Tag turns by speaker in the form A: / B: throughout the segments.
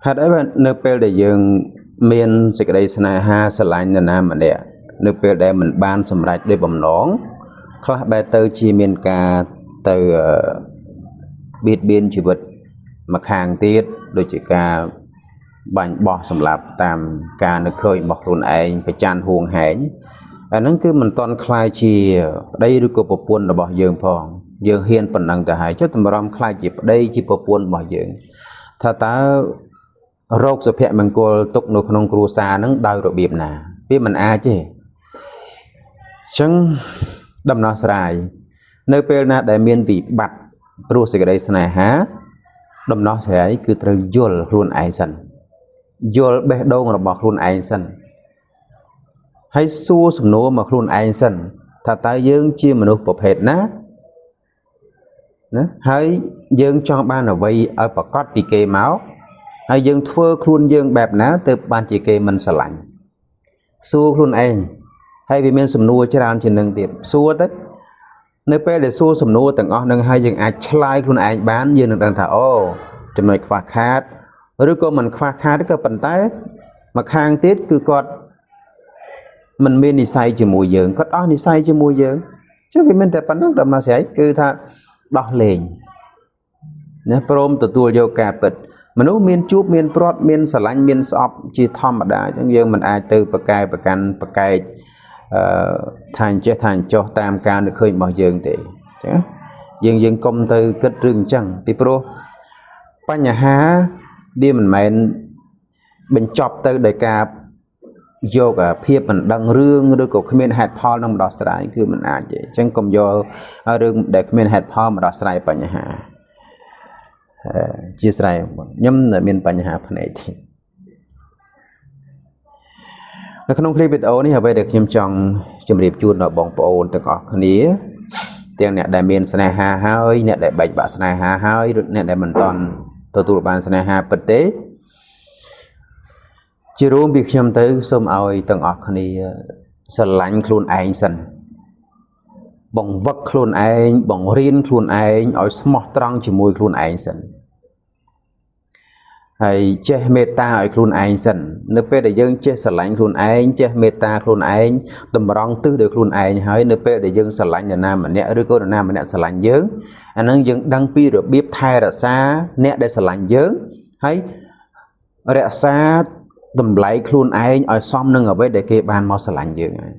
A: ហេតុអីបាននៅពេលដែលយើងមានសេចក្តីស្នេហាស្រឡាញ់នរណាម្នាក់នៅពេលដែលមិនបានសម្រេចដោយបំណងខ្លះបែរទៅជាមានការទៅបៀតបៀនជីវិតម្ខាងទៀតដូចជាការបាញ់បោះសម្លាប់តាមការនឹកឃើញរបស់ខ្លួនឯងប្រច័នហួងហែងអាហ្នឹងគឺមិនតន់คล้ายជាប្តីឬក៏ប្រពន្ធរបស់យើងផងយើងហ៊ានប៉ុណ្ណឹងទៅហើយចុះតម្រាំคล้ายជាប្តីជាប្រពន្ធរបស់យើងថាតើរោគសុភមង្គលទុកនៅក្នុងគ្រួសារហ្នឹងដោយរបៀបណាវាមិនអាចទេអញ្ចឹងដំណោះស្រាយនៅពេលណាដែលមានវិបត្តិព្រោះសេចក្តីស្នេហាដំណោះស្រាយគឺត្រូវយល់ខ្លួនឯងសិនយល់បេះដូងរបស់ខ្លួនឯងសិនហើយសួរសំណួរមកខ្លួនឯងសិនថាតើយើងជាមនុស្សប្រភេទណាណាហើយយើងចង់បានអ្វីឲ្យប្រកបពីគេមកហើយយើងធ្វើខ្លួនយើងបែបណាទើបបានជាគេមិនស្រឡាញ់សួរខ្លួនឯងហើយវាមានសំណួរច្រើនជាងនឹងទៀតសួរទៅនៅពេលដែលសួរសំណួរទាំងអស់នឹងហើយយើងអាចឆ្លើយខ្លួនឯងបានយើងនឹងដឹងថាអូចំណុចខ្វះខាតឬក៏មិនខ្វះខាតក៏ប៉ុន្តែម្ខាងទៀតគឺគាត់មិនមាននិស័យជាមួយយើងគាត់អស់និស័យជាមួយយើងចឹងវាមិនតែប៉ុណ្្នឹងដំណោះស្រាយគឺថាដោះលែងណាព្រមទទួលយកការពិតមនុស្សមានជួបមានព្រាត់មានស្រឡាញ់មានស្អប់ជាធម្មតាអញ្ចឹងយើងមិនអាចទៅប្រកែប្រកាន់ប្រកែកអឺថាអញ្ចេះថាអញ្ចោះតាមការនឹកឃើញរបស់យើងទេអញ្ចឹងយើងកុំទៅគិតរឿងអញ្ចឹងពីព្រោះបញ្ហាវាមិនមែនបញ្ចប់ទៅដោយការយកភាពមិនដឹងរឿងឬក៏គ្មានហេតុផលនឹងដោះស្រាយគឺមិនអាចទេអញ្ចឹងកុំយករឿងដែលគ្មានហេតុផលមកដោះស្រាយបញ្ហាជាស្រ័យខ្ញុំមានបញ្ហាភ្នែកទេនៅក្នុងคลิปវីដេអូនេះអ្វីដែលខ្ញុំចង់ជម្រាបជូនដល់បងប្អូនទាំងអស់គ្នាទាំងអ្នកដែលមានស្នេហាហើយអ្នកដែលបែកបាក់ស្នេហាហើយឬអ្នកដែលមិនទាន់ទទួលបានស្នេហាពិតទេជារួមពីខ្ញុំទៅសូមឲ្យទាំងអស់គ្នាស្រឡាញ់ខ្លួនឯងសិនបង្វឹកខ្លួនឯងបង្រៀនខ្លួនឯងឲ្យស្មោះត្រង់ជាមួយខ្លួនឯងសិនហើយចេះមេត្តាឲ្យខ្លួនឯងសិននៅពេលដែលយើងចេះស្រឡាញ់ខ្លួនឯងចេះមេត្តាខ្លួនឯងតម្រង់ទិសដោយខ្លួនឯងហើយនៅពេលដែលយើងស្រឡាញ់នរណាម្នាក់ឬក៏នរណាម្នាក់ស្រឡាញ់យើងអានឹងយើងដឹងពីរបៀបថែរក្សាអ្នកដែលស្រឡាញ់យើងហើយរក្សាតម្លៃខ្លួនឯងឲ្យសមនឹងអ្វីដែលគេបានមកស្រឡាញ់យើងហើយ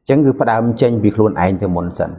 A: អញ្ចឹងគឺផ្ដើមចេញពីខ្លួនឯងទៅមុនសិន